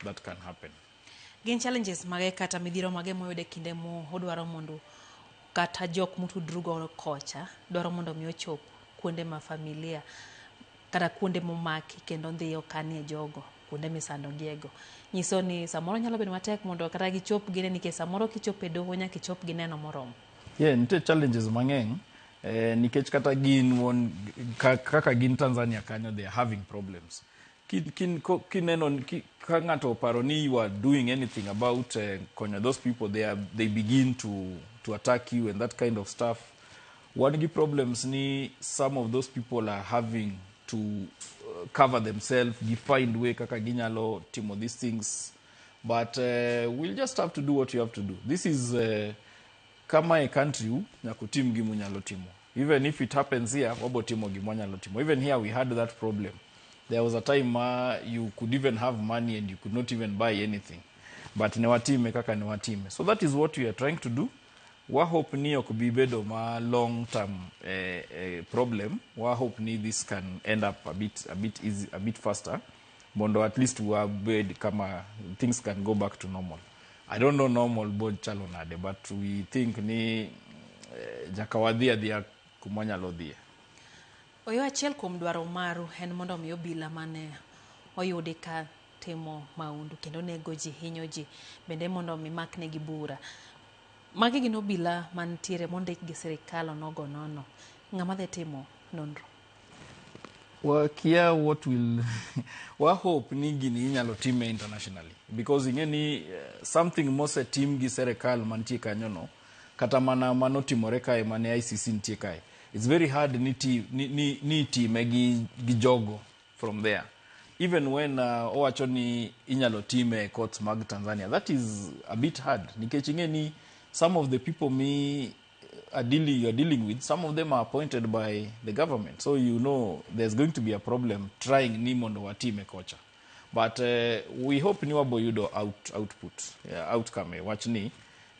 that can happen. Gin challenges mage kata midhiero mage moyudo e kinde modwaro mondo kata jok motudru go kocha dwaro mondo mi ochop kuonde ma familia kata kuonde momaki kendo ndhi okanie jogo kuonde misandogiego nyiso ni samoro nyalo bedo matek mondo kata gichop gine nikech samoro kichopo e doho nyaka ichop gi neno moromo. Yeah, nitie challenges mang'eny nikech kata gin won kaka gin Tanzania kanyo, they are having problems. Kineno ka ng'ato oparo ni you are doing anything about konyo those people, they begin to attack you and that kind of stuff. Wan gi problems ni some of those people are having to cover themselves, gi find way kaka ginyalo timo these things, but we'll just have to do what you have to do. This is kama e country u nyaka utim gima unyalo timo. Even if it happens here, wabo timo gima wanyalo timo. Even here we had that problem. There was a time ma you could even have money and you could not even buy anything, but ne watime kaka ne watime. So that is what we are trying to do. Wa hope ni ok bi bedo ma long term problem. Wa hope ni this can end up a bit easy, a bit faster, mondo at least wabed kama things can go back to normal. I don't know normal bod chalo nade, but we think ni nyaka wadhi adhiya kuma wanyalo dhiye. Oyo achiel kuom dwaro maru en mondo mi obila mane oyudi ka timo maundu kendo nego ji, hinyo ji, bende mondo mi maknegi bura. Magi gin obila mantiere mondik gi sirikal onogo nono. Ng'ama dhi timo nonro? Wakia what will wa hope ni gini inyalo time internationally, because ing'e ni something mosetim gi serikal mantie kanyo no, kata mana manotimore kae mane ICC nitie kae, it's very hard ni itime gi jogo from there. Even when owacho ni inyalo time e courts mag Tanzania, that is a bit hard, nikech ing'e ni some of the people mi are dealing, you are dealing with, some of them are appointed by the government. So you know there's going to be a problem trying ni mondo watime kocha. But we hope ni wabo yudo output, yeah, outcome e wach ni,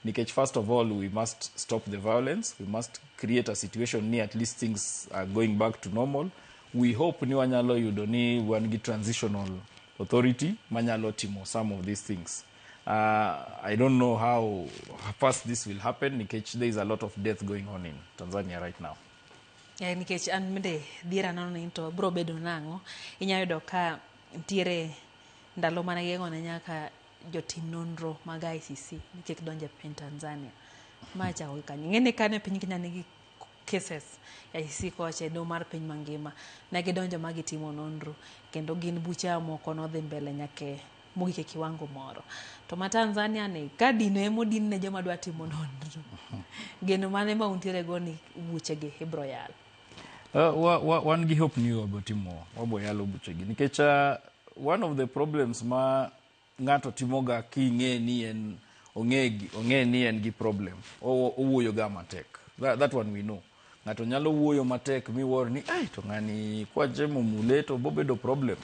nikech first of all we must stop the violence. We must create a situation ni at least things are going back to normal. We hope ni wanyalo yudo ni wan gi transitional authority manyalo timo some of these things. I don't know how fast this will happen, nikech there is a lot of death going on in Tanzania right now. Nikech an bende dhiera nono ni to bro bedo nang'o. Inya yudo ka nitiere ndalo mane gigeng'o ne nyaka jotim nonro mag ICC ni kik donj e piny Tanzania. Ma chako gi kanyo. Ing'e ni kane piny Kenya nigi cases e ICC kocha e doho mar piny mangima, ne gidonjo ma gitimo nonro kendo gin buche moko nodhi mbele nyaka mogik e kiwango moro. To ma Tanzania ni ka dino emodin ne joma dwa timo nonro. Geno mane ma untiere go ni buchegi ibro yal? Wan gi hope ni wabo timo, wabo yalo buchegi, nikech one of the problems ma ng'ato timoga king'e ni en ong'e ni en gi problem, owuoyo ga matek. That one we know. Ng'ato nyalo wuoyo matek miwuor ni ai to ng'ani kwachemo mule to bobedo problem,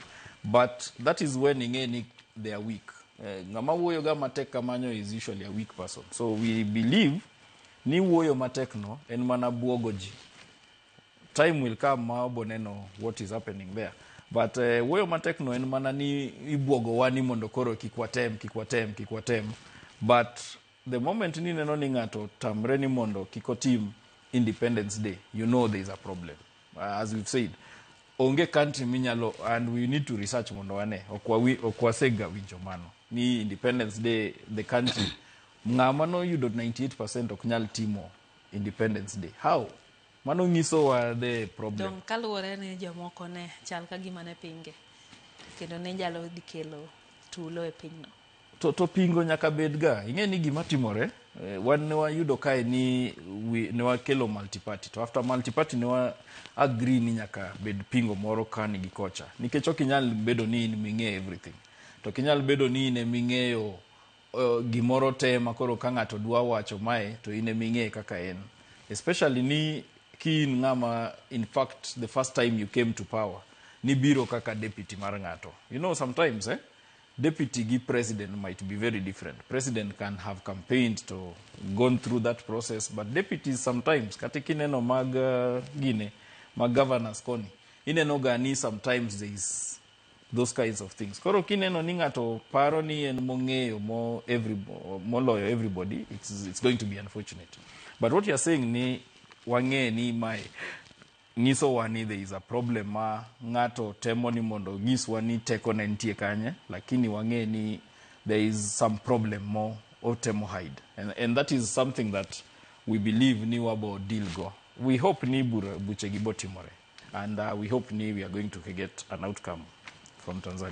but that is when ing'e ni they are weak. Ng'ama wuoyo ga matek kamanyo is usually a weak person. So we believe ni wuoyo matek no en mana buogo ji. Time will come ma wabo neno what is happening there, but wuoyo matek no en mana ni ibuogo wa ni mondo koro kik watem, kik watem, kik watem. But the moment ni neno ni ng'ato tamre ni mondo kik otim Independence Day, you know there is a problem. As we've said, onge country minyalo, and we need to research mondo wane, ok wasega winjo mano ni Independence Day, the country ng'ama noyudo 98% ok nyal timo Independence Day. How? Mano nyisowa the problem. Dong kaluwore ni jomoko ne chal ka gima ne pinge kendo ne nyalo dhi kelo tulo e pinyno. To pingo nyaka bed ga. Ing'e ni gima timore, wan ne wayudo kae ni ne wakelo multiparty, to after multiparty ne wa agree ni nyaka bed pingo moro kani gi kocha, nikech ok inyal bedo ni in ming'eyo everything, to ok inyal bedo ni in eming'eyo gimoro te ma koro ka ng'ato dwa wacho mae to in eming'eye kaka en, especially ni ki in ng'ama, in fact, the first time you came to power nibiro kaka deputy mar ng'ato. You know, sometimes deputy gi president might be very different. President can have campaigned to gone through that process, but deputies sometimes, kata kineno mag gine mag governors koni, ineno ga ni sometimes there is Those kinds of things. Koro kineno ni ng'ato paro ni en mong'eyo mo every, moloyo everybody, it's going to be unfortunate. But what you're saying ni wang'e ni mae nyisowa ni there is a problem ma ng'ato temo ni mondo onyiswa ni teko ne nitie kanye, lakini wang'e ni there is some problem mo otemo hide. And that is something that we believe ni wabo deal go. We hope ni buchegi botimore. And we hope ni we are going to get an outcome from Tanzania.